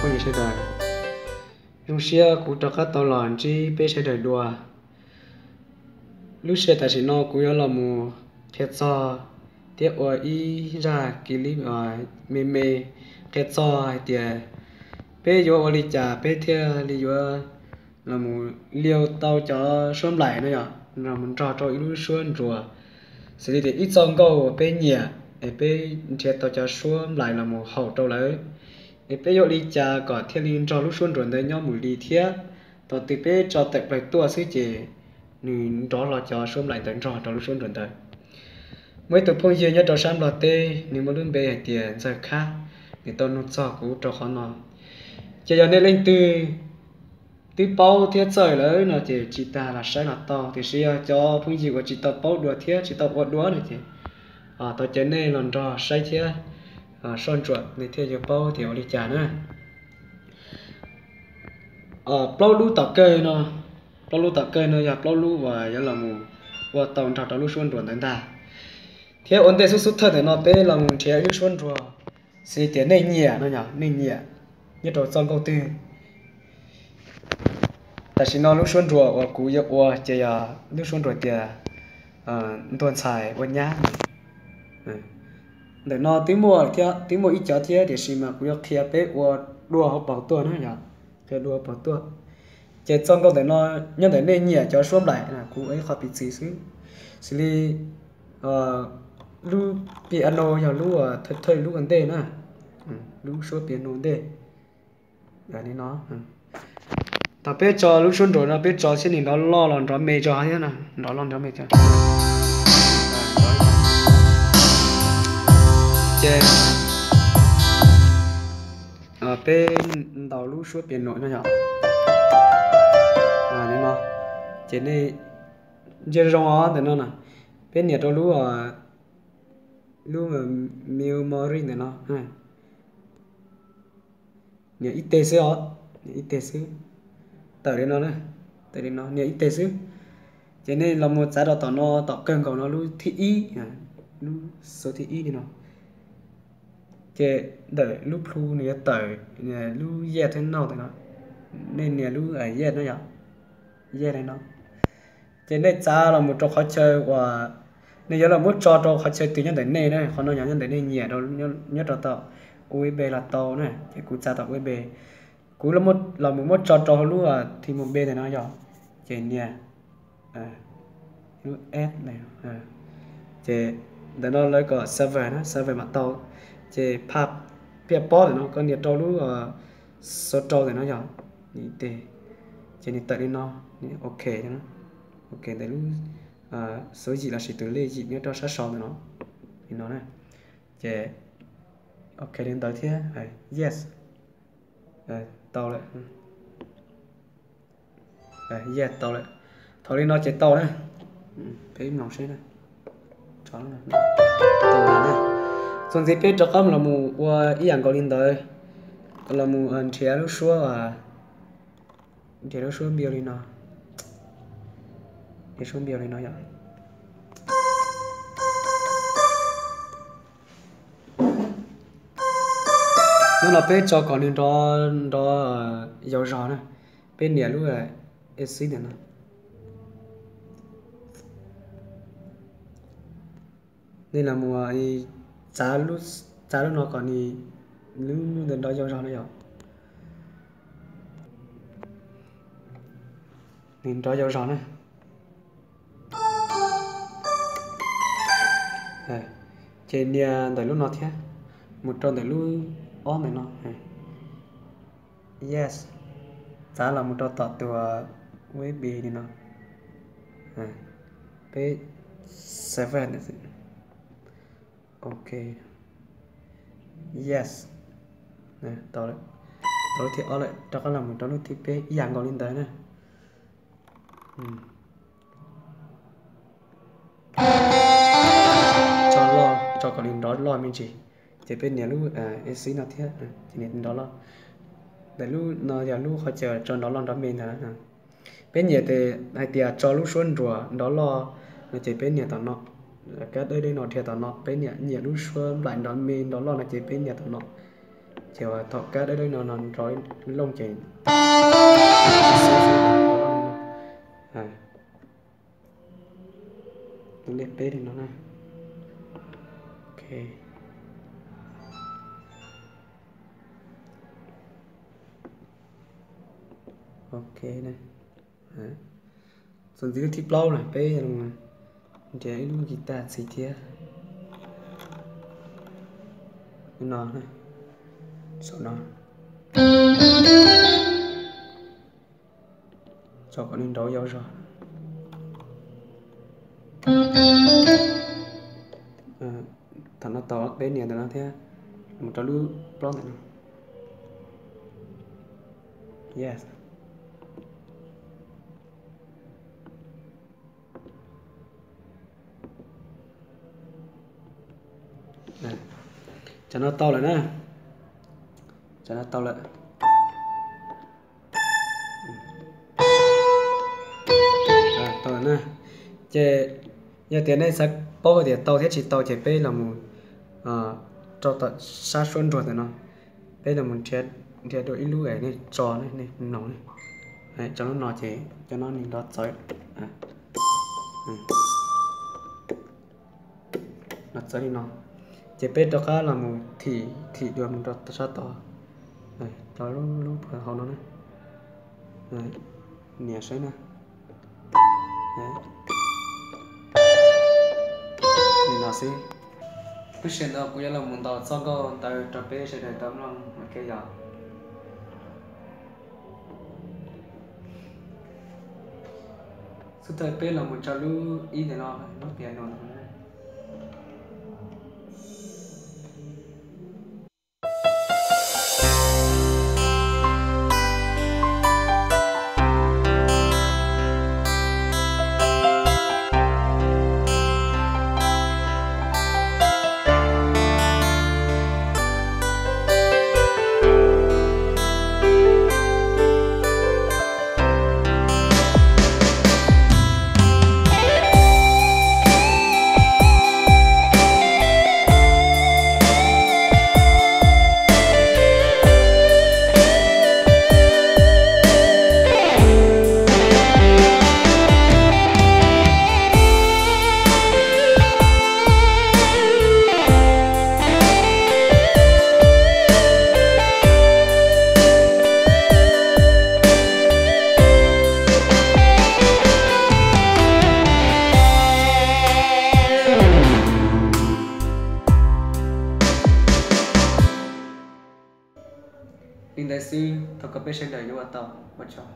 Phooj ywg sawv daws, zoo siab kuv rov qab tau los ntsib peb sawv daws dua. Lub sij hawm tam sim no kuv yuav los mus qhia txog thiab ua ib zaj clip me me qhia txog hais tias peb yuav ua li cas peb thiaj li yuav los mus liu tau cov suab nplaim no yom, los mus nrog rau ib lub suab ntsuas, xws li tias ib txoj nkauj uas peb nyiam es peb nrhiav tau cov suab nplaim los mus haum rau lawv, es peb yuav ua li cas kom thiaj li nrog lub suab ntsuas ntawd nyob mus li thiab. Thaum twg peb tso tawm plaws tuaj xwb ces nws nrov hlo cov suab nplaim ntawd nrog rau lub suab ntsuas ntawd. Muaj ib tug phooj ywg nyob rau sab Nplog teb, nws muaj lub npe hais tias Ntxawg Khab, nws tau nug txog kuv rau qhov no. Ces yog nej leej twg twb paub thiab txawj lawm no ces tsis tas los saib los tau, tiam sis yog cov phooj ywg uas tsis tau paub dua thiab tsis tau ua dua no ces tau caw nej los nrog saib thiab soj ntsuam nej thiaj yuav paub tias ua li cas na. Plaub lub tom kawg no, plaub lub tom kawg no yog plaub lub uas yuav los mus ua tau nrog rau lub suab ntsuas ntawd ntag. Thiab ua ntej xub xub thawj ntawm no peb los mus nrhiav ib lub suab ntsuas, xws li tias nej nyiam no yog nej nyiam nyob rau txoj nkauj twg. Tam sim no lub suab ntsuas uas kuv yuav ua ces yog lub suab ntsuas tias ntuag ntxhais ua nyab. Ntawm no twb muaj thiab, twb muaj ib cov thiab, tiam sis mas kuv yuav qhia peb ua dua hauv paus tuaj na yom, qhia dua hauv paus tuaj. Ces txoj nkauj ntawm no nyob ntawm nej nyiam cov suab nplaim, kuv ua ib qho piv txwv xwb, xws li lub piano yog lub thawj thawj lub ua ntej na, lub suab piano ntej. Li no, thaum peb tso lub suab ntsuas no peb tso seb nws nrov loj los nrov me tso thiab na, nrov loj nrov me tso. Ces peb ntaus lub suab piano no yom. Li no, ces nej ntsia zoo os ntawm no na, peb nias rau lub, lub memory ntawm no. Nias ib teg xwb os, nias ib teg xwb. Tawm li no na, tawm li no nias ib teg xwb. Ces nej los mus txav rau tom no, tom kawg nkaus no lub thib ib, lub số thib ib li no. Ces ntawm lub plhu nws yuav tawm lub yes thiab no ntawm no. Nej nias lub yes no yom, yes li no. Ces nej txav los mus rau qhov chaw uas nej yuav los muab tso rau qhov chaw twg nyob ntawm nej na, qhov no yog nyob ntawm nej nyiam, nyob rau tom U S B los tau na, ces kuv txav tom U S B. Kuv los mus muab tso rau hauv lub thim mus B ntawm no yog, ces nias lub S, ces ntawm no lawv kom server na, server mam tau. Ces phaj piaj pob ntawm no koj nias rau lub số rau ntawm no yog, ces nws tawm li no, ok, ok ntawm lub số yim lossis tus lej yim nyob rau sab saud ntawm no, li no na. Ces ok li ntawd thiab, yes, tau lawm. Yes, tau lawm. Thaum li no ces tau na. Peb mloog seb na. Txuas ntxiv peb rov qab los mus ua ib yam nkaus li ntawd, los mus nrhiav lub suab, nrhiav lub suab npiu li no. Nrhiav suab npiu li no yom. Hnub no peb tso kom nws nrov, nrov yau zog na. Peb nias lub E xib ntawm no. Nej los mus txav lub, txav lub no kom nws, lub ntawd nrov yau zog no yom. Nws nrov yau zog na. Ces nias ntawm lub no thiab, mus rau ntawm lub ob ntawm no. Yes, txav los mus rau tom tus U S B li no. Peb server ntawm, ok. Yes, tau lawm. Tau lub thib ob lawm, rov qab los mus rau lub thib peb ib yam nkaus li ntawd na. Tso loj, tso kom nws nrov loj me ntsis. Ces peb nias lub E xib no thiab, ces nws nrov loj. Ntawm lub no yog lub qhov chaw tso nrov loj nrov me ntag. Peb nyiam tes hais tias tso lub suab ntsuas nrov loj no ces peb nias tom no. Kab dawb dawb no dhia tom no, peb nias, nyiam lub suab nplaim nrov me nrov loj no ces peb nias tom no. Ces uas thaum kab dawb dawb no no nrov looj ces lub lej peb li no na. Ok. Ok. Txuas ntxiv lub thib plaub na, peb nrhiav ib lub guitar txi thiab. Lub no, saum no, tso kom nws nrov yau zog. Thaum no tau peb nias ntawm no thiab, mus rau lub plaub ntawm no. Yes. Tsam no tau lawm na. Tsam no tau lawm. Tau lawm na. Ces yog tias nej xav paub hais tias tau thiab tsis tau ces peb los mus rau tom sab suab nruas ntawm no, peb los mus nrhiav dua ib lub es nej tso, nej mloog. Tso lub no ces cov no nws nrov txawv, nrov txawv li no. Ces peb rov qab los mus thim, thim dua mus rau sab tod, rau lub, lub hauv no na. Nias saib na. Li no xwb. Lub sij hawm no kuv yuav los mus ntaus txoj nkauj ntawd rau peb sawv daws tau mloog ua ke yom. Xub thawj peb los mus tso lub ib ntawm no, lub piano no. Li ntawd xwb, thov kom peb sawv daws yuav ua tau, ua tsaug.